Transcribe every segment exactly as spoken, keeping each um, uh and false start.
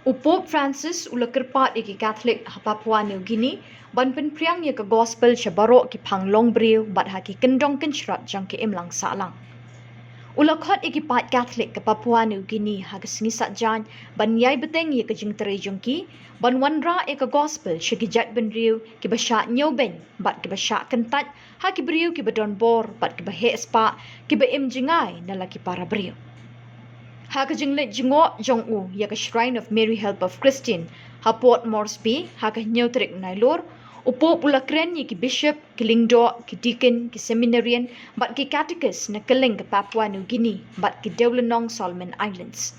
U Pope Francis u la kyrpad ïa ki Katholik ha Papua New Guinea ban pynpriang ïa ka Gospel sha baroh ki phang long briew bad ha ki kyndong kynshrot jong ki imlang sahlang. U la khot ïa ki paid Katholik ka Papua New Guinea ha ka sngi Saitjaiñ ban ïai bteng ïa ka jingtrei jong ki ban wanrah ïa ka Gospel sha ki jaitbynriew kiba shah ñiewbeiñ bad kiba shah kyntait ha ki briew kiba don bor bad kiba heh spah, kiba im jngai na la ki para briew. Ha ka jingleit jngoh jong u ïa ka Shrine of Mary Help of Christian ha Port Moresby ha ka hynñiew tarik Nailur, u Pope u la kren ïa ki bishop, ki lyngdoh, ki deacon, ki seminarian bad ki katekis na kylleng ka Papua New Guinea bad ki dewlynnong Solomon Islands.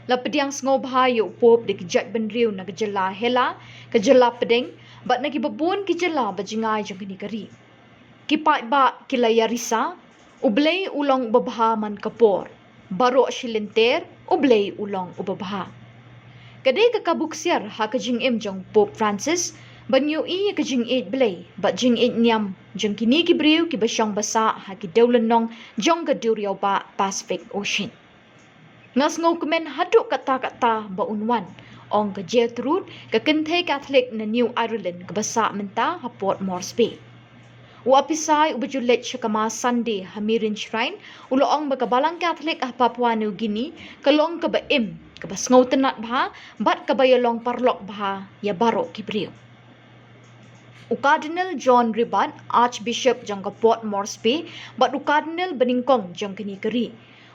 La pdiang sngewbha ïa u Pope da ki jaitbynriew na ka jylla Hela, ka jylla Pdeng bad na kiba bun ki jylla ba jngai jong kane ka ri. Ki paidbah ki la ïarisa, U Blei u long uba bha man ka por. Baroh shilynter, U Blei u long uba bha. Ka dei ka kabu ksiar ha ka jingim jong Pope Francis ban ïohi ïa ka jingïeit Blei bad jingïeit niam jong kine ki briew kiba shong ba sah ha ki dewlynnong jong ka duriaw bah Pacific Ocean. Nga sngewkmen haduh katta katta ba un wan, ong ka Gertrude, ka kynthei Katholik na New Ireland kaba sah mynta ha Port Moresby. U Apisai uba ju leit sha ka Mass Sunday ha Mirin Shrine u la ong ba ka Balang Katholik ha Papua New Guinea ka long kaba im, kaba sngewtynnat bha bad kaba ïalong paralok bha ïa baroh ki briew. U Cardinal John Ribat, Archbishop jong ka Port Moresby bad u Cardinal banyngkong jong kane ka ri,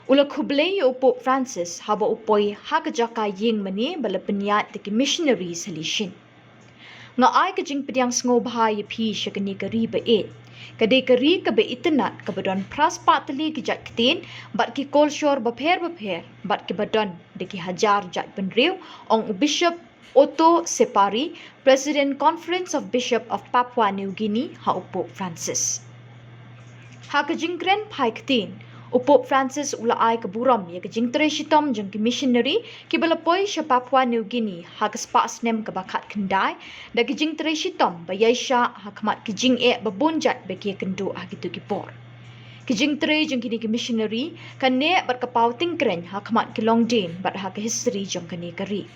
u la khublei ïa u Pope Francis haba u poi ha ka jaka ïing mane ba la pynïaid da ki missionary sha Lichin. Nga ai ka jingpdiang sngewbha ïa phi sha kane ka ri ba ïeit. Ka dei ka ri kaba itynnat, kaba don phra spah tylli ki jait ktien bad ki kolshor bapher bapher bad kiba don da ki hajar jaitbynriew, ong u Bishop Otto Separi, President Conference of Bishop of Papua New Guinea, ha u Pope Francis. Ha ka jingkren phai ktien, u Pope Francis u la ai ka burom ïa ka jingtrei shitom jong ki missionary kiba la poi sha Papua New Guinea ha ka spah snem kaba khatkhyndai, da ka jingtrei shitom ba ïaishah ha khmat ki jingeh ba bun jait ba ki ïakynduh ha kito ki por. Ki jingtrei jong kine ki missionary ka neh bad ka paw tyngkrein ha khmat ki longdien bad ha ka history jong kane ka ri.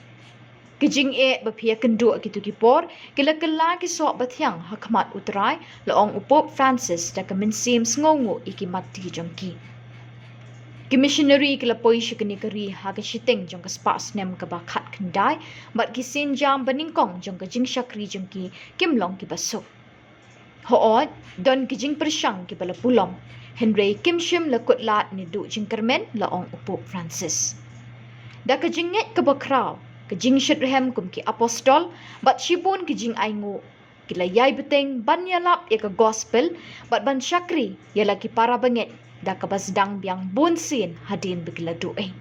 Ki jingeh ba phi ïakynduh ha kito ki por ki la kylla ki soh ba thiang ha khmat U Trai, la ong u Pope Francis da ka mynsiem sngewnguh ïa ki matti jong ki. Ki missionary ki la poi sha kane ka ri ha ka shiteng jong ka spah snem kaba khatkhyndai bad ki sienjam banyngkong jong ka jingshakri jong ki kim long kiba suk. Hooid, don ki jingpyrshang kiba la pulom, hynrei kim shym la kut lad ne duh jingkyrmen, la ong u Pope Francis. Da ka jingngeit kaba khraw, ka jingshitrhem kum ki apostol bad shibun ki jingainguh, ki la ïai bteng ban ïalap ïa ka Gospel bad ban shakri ïa la ki para bangeit da kaba sdang biang bunsien hadien ba ki la duh ei.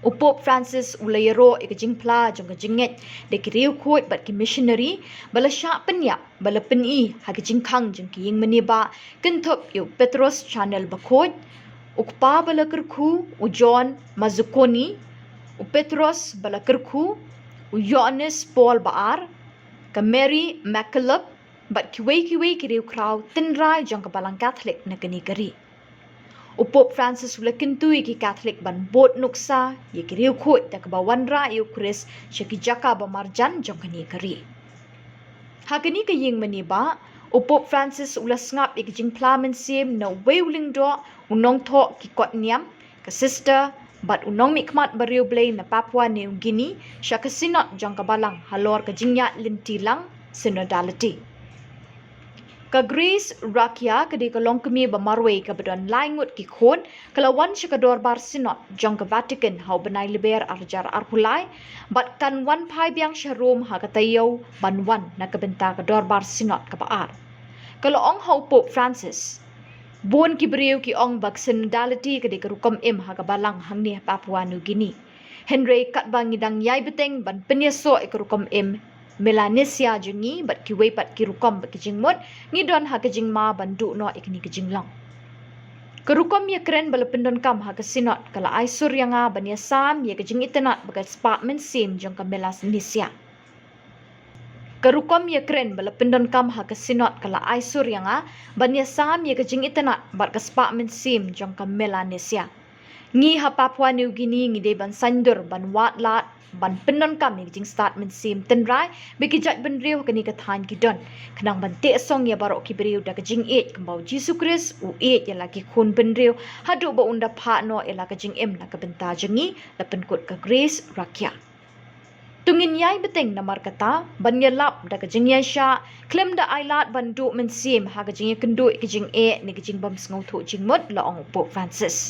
U Pope Francis u la ïaroh ïa ka jingphla jong ka jingngeit da ki riewkhuid bad ki missionary ba la shah pynïap, ba la pyni ha ka jingkhang jong ki ïingmane bah, kynthup ïa u Petros Chanel Bakhuid, u Kpa ba la kyrkhu, u John Mazzuconi, u Petros ba la kyrkhu, u Ïoannis Paul Ba Ar, ka Mary MacKillop bad kiwei kiwei ki riewkhraw tynrai jong ka Balang Katholik na kane ka ri. U Pope Francis u la kyntu ïa ki Katholik ban bud nuksa ïa ki riewkhuid da kaba wanrah ïa u Khrist sha ki jaka ba marjan jong kane ka ri. Ha kane ka ïingmane bah, u Pope Francis u la sngap ïa ka jingphla mynsiem na uwei u lyngdoh, u nongthoh ki kot niam, ka sister bad u nongmihkhmat bariewblei na Papua New Guinea sha ka Synod jong ka Balang halor ka jingïaid lynti lang, synodality. Ka Grace Rakia ka dei ka longkmie ba marwei kaba don lai ngut ki khun, ka la wan sha ka Dorbar Synod jong ka Vatican ha u bnai Lber arhajar arphew lai bad kan wan phai biang sha Rome ha ka taïew ban wan na ka bynta ka Dorbar Synod kaba ar. Ka la ong ha u Pope Francis, bun ki briew ki ong ba ka synodality ka dei ka rukom im ha ka Balang hangne ha Papua New Guinea. Hynrei katba ngi dang ïai bteng ban pynïasoh ïa ka rukom im Melanesia jong ngi bad kiwei pat ki rukom bad ki jingmut, ngi don ha ka jingma ban duh noh ïa kane ka jinglong. Ka rukom ïakren ba la pyndonkam ha ka Synod ka la ai sur ïa nga ban ïasam ïa ka jingitynnat bad ka spah mynsiem jong ka Melanesia. Ka rukom ïakren ba la pyndonkam ha ka Synod ka la ai sur ïa nga ban ïasam ïa ka jingitynnat bad ka spah mynsiem jong ka Melanesia. Ngi ha Papua New Guinea ngi dei ban saiñdur, ban wad lad, ban pyndonkam ïa ka jingstad mynsiem tynrai ba ki jaitbynriew ha kane ka thaiñ ki don, khnang ban teh song ïa baroh ki briew da ka jingïeit kumba u Jisu Khrist u ïeit ïa la ki khun bynriew haduh ba un da phah noh ïa la ka jingim na ka bynta jong ngi, la pynkut ka Grace Rakia. To ngin ïai bteng namar kata ban ïalap da ka jingïaishah khlem da ailad ban duh mynsiem ha ka jingïakynduh ïa ka jingeh ne ka jingbym sngewthuh jingmut, la ong u Pope Francis.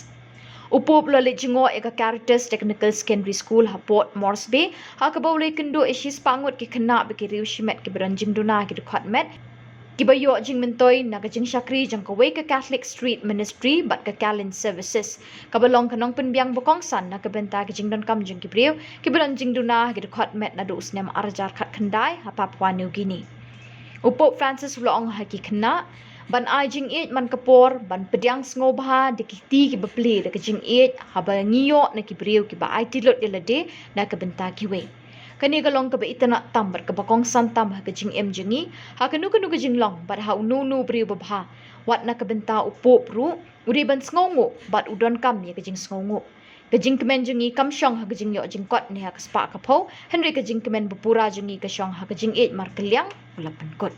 U Pope u la leit jngoh ïa ka Caritas Technical Secondary School ha Port Moresby, ha kaba u la ïakynduh ïa shispah ngut ki khynnah bad ki riew shimet kiba don jingduna ha ki dkhot met, kiba ïoh jingmyntoi na ka jingshakri jong kawei ka Catholic Street Ministry bad ka Kalin Services, kaba long ka nongpynbiang ba kongsan na ka bynta ka jingdonkam jong ki briew kiba don jingduna ha ki dkhot met naduh u snem ar hajar khatkhyndai ha Papua New Guinea. U Pope Francis u la ong ha ki khynnah ban ai jingïeit man ka por, ban pdiang sngewbha da ki kti kiba plie da ka jingïeit haba ngi ïoh na ki briew kiba aiti lut ïa lade na ka bynta kiwei. Kane ka long kaba itynnad tam bad kaba kongsan tam ha ka jingim jong ngi, ha kano kano ka jinglong bad ha uno uno u briew babha. Wat na ka bynta u Pope ruh, u dei ban sngewnguh bad u donkam ïa ka jingsngewnguh. Ka jingkmen jong ngi kam shong ha ka jingïoh jingkot ne ha ka spah ka phew, hynrei ka jingkmen ba pura jong ngi ka shong ha ka jingïeit markylliang, u la pynkut.